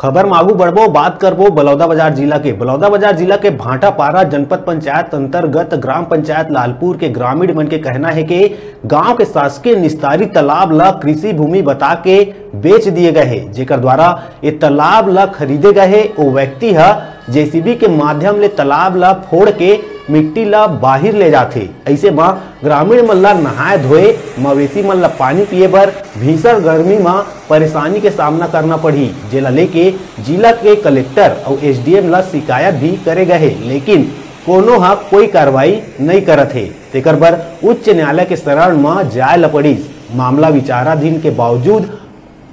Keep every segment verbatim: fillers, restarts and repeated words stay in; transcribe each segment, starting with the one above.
खबर म आगू बढ़बो, बात करबो बलौदाबाजार जिला के। बलौदाबाजार जिला के भाटापारा जनपद पंचायत अंतर्गत ग्राम पंचायत लालपुर के ग्रामीण मन के कहना हे कि गांव के शासकीय निस्तारी तालाब ला कृषि भूमि बता के बेच दिए गए हे, जेकर द्वारा ये तालाब ला खरीदे गए हे। वो व्यक्ति ह जेसीबी के माध्यम ले तालाब ला फोड़ के मिट्टी ला बाहिर ले जाथे। अइसे म ग्रामीण मन ला नहाए धोए, मवेशी मन ला पानी पिए बर भीषण गर्मी म परेशानी के सामना करना पड़ही, जेला लेके जिला के कलेक्टर अउ एसडीएम ला शिकायत भी करे गए हे, लेकिन कोनो ह कोई कार्रवाई नइ करत हे। तेकर बर उच्च न्यायालय के शरण म जाए ल पड़िस। मामला विचाराधीन के बावजूद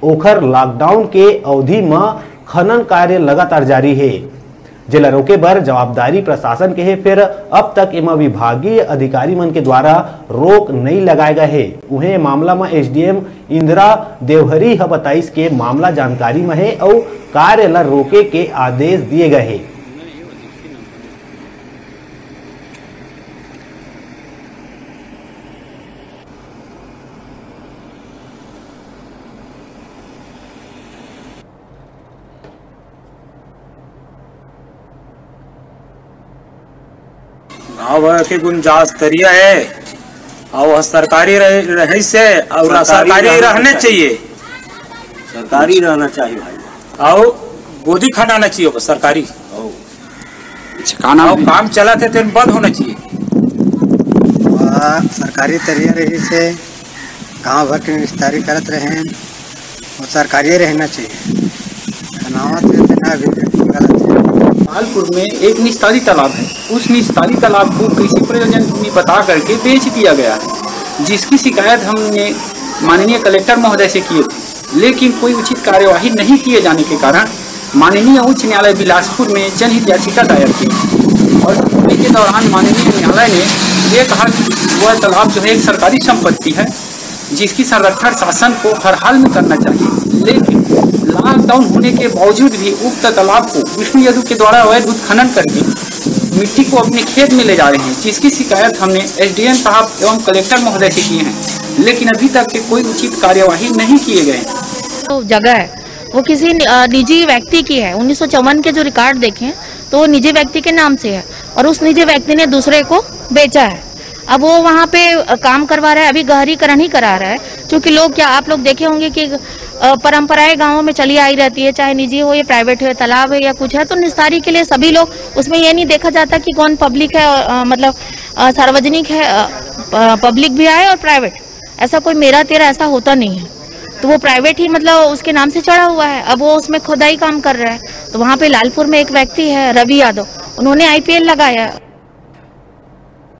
ओखर लॉकडाउन के अवधि म खनन कार्य लगातार जारी हे, जेला रोके बर जवाबदारी प्रशासन के हे। फेर अब तक एमा विभागीय अधिकारी मन के द्वारा रोक नइ लगाए गए हे। उहें, मामला म एसडीएम इंदिरा देवहरी ह बताइस के मामला जानकारी म हे अउ कार्य ल रोके के आदेश दिए गए हे। गाँव भर के गुंजाश तरिया है, और वह सरकारी रह-, रहीस है, और सरकारी सरकारी रहना रहने चाहिए। चाहिए। सरकारी रहना चाहिए भाई। और गोदी खनाना चाहिए बस सरकारी। और अच्छा, का नाम और है? काम चला थे, तेन बंद होना चाहिए। वह सरकारी तरिया रहीस है, गांव भर के निस्तारी करत रहे, वो सरकारी रहना चाहिए। बनावत रहे थे ना, अभी गलत है। लालपुर में एक निस्तारी तालाब है। उस निस्तारी तालाब को कृषि प्रयोजन भूमि बता करके बेच दिया गया है, जिसकी शिकायत हमने माननीय कलेक्टर महोदय से किए थे, लेकिन कोई उचित कार्यवाही नहीं किए जाने के कारण माननीय उच्च न्यायालय बिलासपुर में जनहित याचिका दायर की और सुनवाई के दौरान माननीय न्यायालय ने ये कहा कि वह तालाब जो है एक सरकारी संपत्ति है, जिसकी संरक्षण शासन को हर हाल में करना चाहिए। लेकिन लॉकडाउन होने के बावजूद भी उक्त तालाब को विष्णु यदु के द्वारा अवैध उत्खनन करके मिट्टी को अपने खेत में ले जा रहे हैं, जिसकी शिकायत हमने एसडीएम साहब एवं कलेक्टर महोदय से किए हैं, लेकिन अभी तक के कोई उचित कार्यवाही नहीं किए गए हैं। तो जगह है, वो किसी नि-, अ, निजी व्यक्ति की है। उन्नीस सौ चौवन के जो रिकॉर्ड देखें, तो वो निजी व्यक्ति के नाम से है और उस निजी व्यक्ति ने दूसरे को बेचा है। अब वो वहाँ पे, अ, काम करवा रहा है, अभी गहरीकरण ही करा रहा है। क्योंकि लोग, क्या आप लोग देखे होंगे कि, अ, परंपराएं गाँवों में चली आई रहती है, चाहे निजी हो या प्राइवेट हो, तालाब है या कुछ है, तो निस्तारी के लिए सभी लोग, उसमें ये नहीं देखा जाता कि कौन पब्लिक है, अ, मतलब, अ, सार्वजनिक है, अ, प-, पब्लिक भी आए और प्राइवेट, ऐसा कोई मेरा तेरा ऐसा होता नहीं है। तो वो प्राइवेट ही, मतलब, उसके नाम से चढ़ा हुआ है, अब वो उसमें खुदाई काम कर रहा है। तो वहाँ पे लालपुर में एक व्यक्ति है, रवि यादव, उन्होंने आईपीएल लगाया।